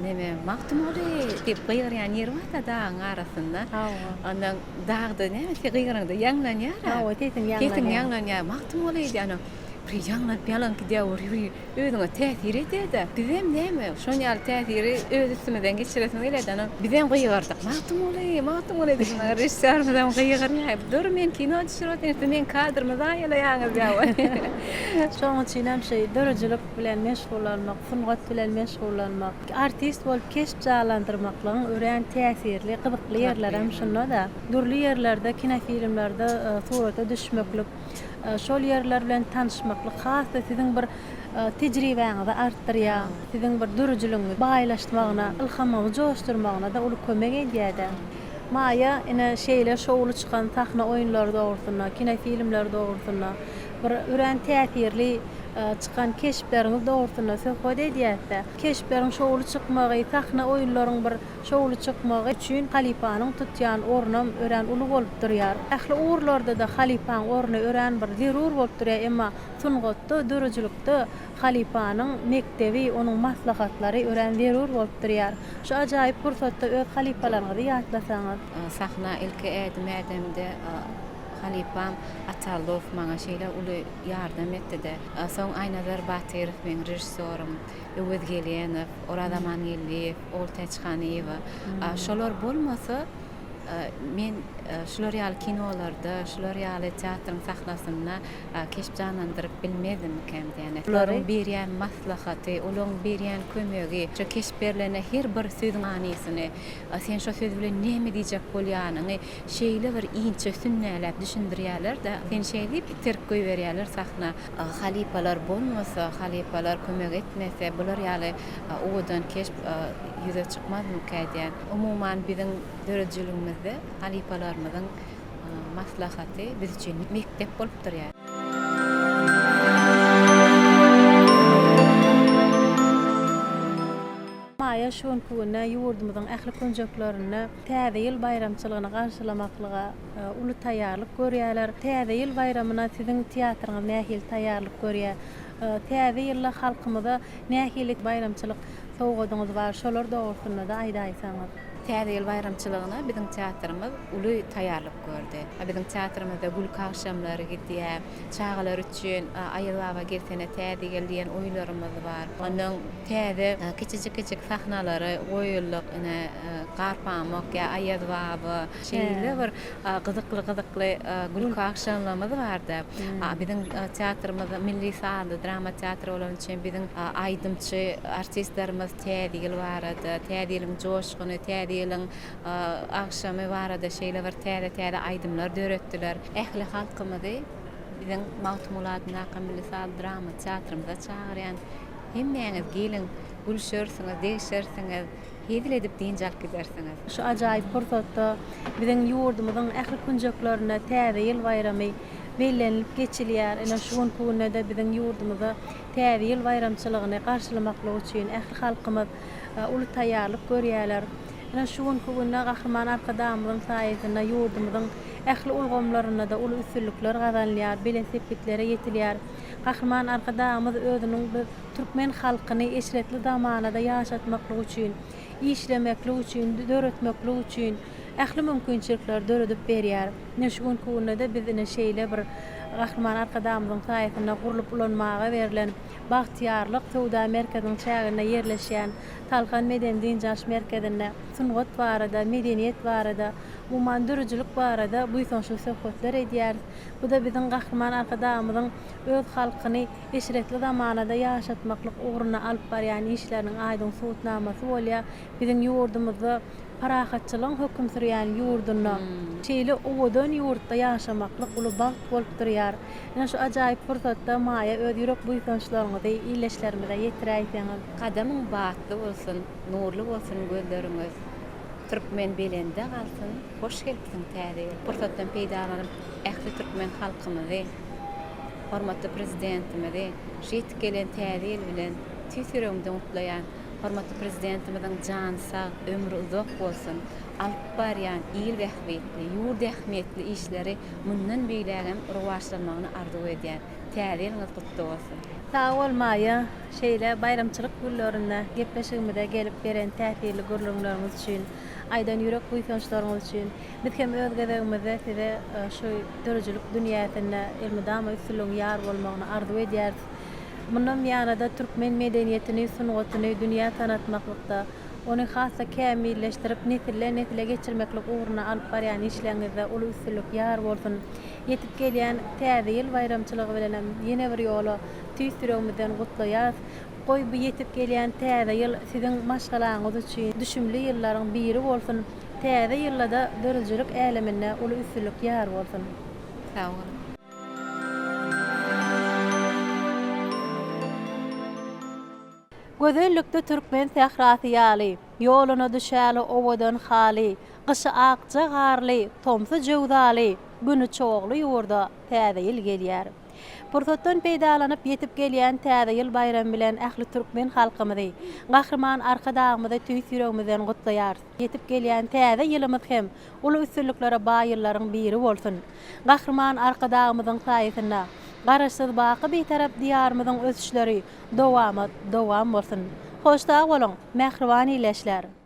Neme, Magtymguly diýip gygyrýan ýeri bar-da dagyň arasynda. Hawa. Ondan dagda näme sen gygyraňda ýaňlanýar-a. Hawa, sesiň ýaňlanýar. Sesiň ýaňlanýar. Magtymguly diýýär. Ondan bir ýaňlanyp ýaňlanyp gidýär, bir özüňe täsir edýär-de. Bizem näme, şon ýaly täsiri öz üstümizden geçiresimiz gelýär-de. Onam bizem gygyrdyk, Magtymguly, Magtymguly diýip, režissýorymyzam gygyrýar. Dur, men kino düşürip otyryn, siz meň kadrymy zaýalaýaňyz diýýär. Şonuň üçinem şu döredijilik bilen meşgullanmak, sungat bilen meşgullanmak, artist bolup keşp janlandyrmaklygyň örän täsirli, gyzykly ýerlerem şunda-da. Dürli ýerlerde, kinofilmlerde surata düşmeklik, Şol ýerler bilen tanyşmaklyk has-da siziň bir tejribäňizi artdyrýar, siziň bir dörüjiligiňizi baýlaşmagyna, ylhamyňyzy joşdurmagyna-da uly kömek edýär-de. Maýa, ine, şeýle şowly çykan sahna oýunlary dogrusynda, kinofilmler dogrusynda, bir örän täsirli çykan keşpleriňiz dogrusynda söhbet edýäs-de. Keşpleriň şowly çykmagy, sahna oýunlaryň bir Şowly çykmagy üçin halypanyň tutýan ornam örän uly bolup durýar. Ähli ugurlarda-da halypaň orny örän bir zerur bolup durýar, emma sungatda, döredijilikde halypanyň mekdebi, onuň maslahatlary örän zerur bolup durýar. Şu ajaýyp pursatda öz halypalaryňyzy ýatlasaňyz. Sahna ilki ädim ädemde halypam Ata Allowow maňa şeýle uly ýardam etdi-de. Soň Aýnazar Batyrow meň režissýorym. Öwez Gelenow, Oraz Amangeldiýew, Ogultäç Hanyýewa. Şolar bolmasa, men şular ýaly kinolarda, şular ýaly teatryň sahnasynda keşp janlandyryp bilmezdimmikäm diýýän. Olaryň berýän maslahaty, olaryň berýän kömegi, şo keşp berlende her bir sözüň manysyny, sen şo söz bilen näme diýjek bolýanyňy şeýle bir inçe sünnäläp düşündirýärler-de, seni şeý diýip iterip goýberýärler sahna. Halypalar bolmasa, halypalar kömek etmese, bular ýaly owadan keşp ýüze çykmazmyka diýýän. Umuman, biziň döredijiligimizde halypalarymyzyň maslahaty biz üçin mekdep bolup durýar. Maýa şu günki günde ýurdumyzyň ähli künjeklerinde Täze ýyl baýramçylygyny garşylamaklyga uly taýýarlyk görýärler. Täze ýyl baýramyna siziň teatryňyz nähili taýýarlyk görýär? Täze ýylda halkymyza nähili baýramçylyk sowgadyňyz bar? Şolar dogrusynda-da aýdaýsaňyz. Täze ýyl baýramçylygyna biziň teatrymyz uly taýýarlyk gördi. Biziň teatrymyzda gülki agşamlary gidýär. Çagalar üçin Aýaz baba gelsene täze ýyl diýen oýunlarymyz bar. Ondan täze kiçijik-kiçijik sahnalary goýuldyk. Ine, Garpamyk ýa Aýaz baba şeýle bir gyzykly-gyzykly gülki agşamlarymyz bardy. Biziň teatrymyz milli sazly drama teatry bolany üçin biziň aýdymçy artistlerimiz Täze ýyl barada, Täze ýylyň joşguny, Täze ýylyň agşamy barada şeýle bir täze-täze aýdymlar döretdiler. Ähli halkymyzy biziň Magtymguly adyndaky milli saz drama teatrymyza çagyrýan. Hemmäňiz geliň, gülşersiňiz, degşersiňiz, hezil edip dynç alyp gidersiňiz. Şu ajaýyp pursatda biziň ýurdumyzyň ähli künjeklerinde Täze ýyl baýramy bellenilip geçilýär. Ine, şu günki günde-de biziň ýurdumyzda Täze ýyl baýramçylygyny garşylamaklyk üçin ähli halkymyz uly taýýarlyk görýärler. Ine, şu günki günde Gahryman Arkadagymyzyň saýasynda ýurdumyzyň ähli ulgamlarynda-da uly üstünlikler gazanylýar, belent sepgitlere ýetilýär. Gahryman Arkadagymyz özüniň biz türkmen halkyny eşretli zamanada ýaşatmaklyk üçin, işlemeklik üçin, döretmeklik üçin ähli mümkinçilikleri döredip berýär. Ine, şu günki günde-de biz ine şeýle bir. Gahryman Arkadagymyzyň saýasynda gurlup ulanmaga berlen Bagtyýarlyk söwda merkeziniň çäginde ýerleşýän Talhan medeni-dynç alyş merkezinde sungat barada, medeniýet barada, umuman, döredijilik barada buýsançly söhbetler edýäris. Bu-da biziň Gahryman Arkadagymyzyň öz halkyny eşretli zamanada ýaşatmaklyk ugrunda alyp barýan işleriniň aýdyň subutnamasy bolýar. Biziň ýurdumyzda parahatçylygyň höküm sürýän ýurdunda, şeýle owadan ýurtda ýaşamaklyk uly bagt bolup durýar. Ine şu ajaýyp pursatda Maýa öz ýürek buýsançlaryňyzy ildeşlerimize ýetiräýseňiz. Gadamyň batly bolsun, nurly bolsun gözleriňiz. Türkmen belende galsyn, hoş gelipsiň täze ýyl. Pursatdan peýdalanyp ähli türkmen halkymyzy, hormatly Prezidentimizi şu ýetip gelen täze ýyl bilen tüýs ýüregimden gutlaýan. Hormatly Prezidentimiziň jany sag, ömri uzak bolsun! Alyp barýan il bähbitli, ýurt ähmiýetli işleri mundan beýlägem rowaçlanmagyny arzuw edýän. Täze ýylyňyz gutly bolsun! Sag bol Maýa, şeýle baýramçylyk günlerinde gepleşigimize gelip beren täsirli gürrüňleriňiz üçin, aýdan ýürek buýsançlaryňyz üçin. Biz hem öz gezegimizde size şu döredijilik dünýäsinde elmydama üstünligiň ýar bolmagyny arzuw edýäris. Mundan buýana-da türkmen medeniýetini, sungatyny dünýä tanatmaklykda, ony has-da kämilleşdirip, nesilden-nesile geçirmeklik ugrunda alyp barýan işleriňizde uly üstünlik ýar bolsun! Ýetip gelýän Täze ýyl baýramçylygy bilenem ýene bir ýola tüýs ýüregimizden gutlaýarys. Goý, bu ýetip gelýän Täze ýyl siziň maşgalaňyz üçin düşümli ýyllaryň biri bolsun! Täze ýylda-da döredijilik äleminde uly üstünlik ýar bolsun! Sag boluň! Gözellikde türkmen sährasy ýaly, Ýoluna düşäli owadan haly, Gyşy akja garly, tomsy jöwzaly, Güni çogly ýurda Täze ýyl gelýär. Pursatdan peýdalanyp ýetip gelýän Täze ýyl baýramy bilen ähli türkmen halkymyzy, Gahryman Arkadagymyzy tüýs ýüregimizden gutlaýarys. Ýetip gelýän Täze ýylymyz hem uly üstünliklere baý ýyllaryň biri bolsun! Gahryman Arkadagymyzyň saýasynda Garaşsyz, baky Bitarap Diýarymyzyň ösüşleri dowamat dowam bolsun! Hoş sag boluň, mähriban ildeşler!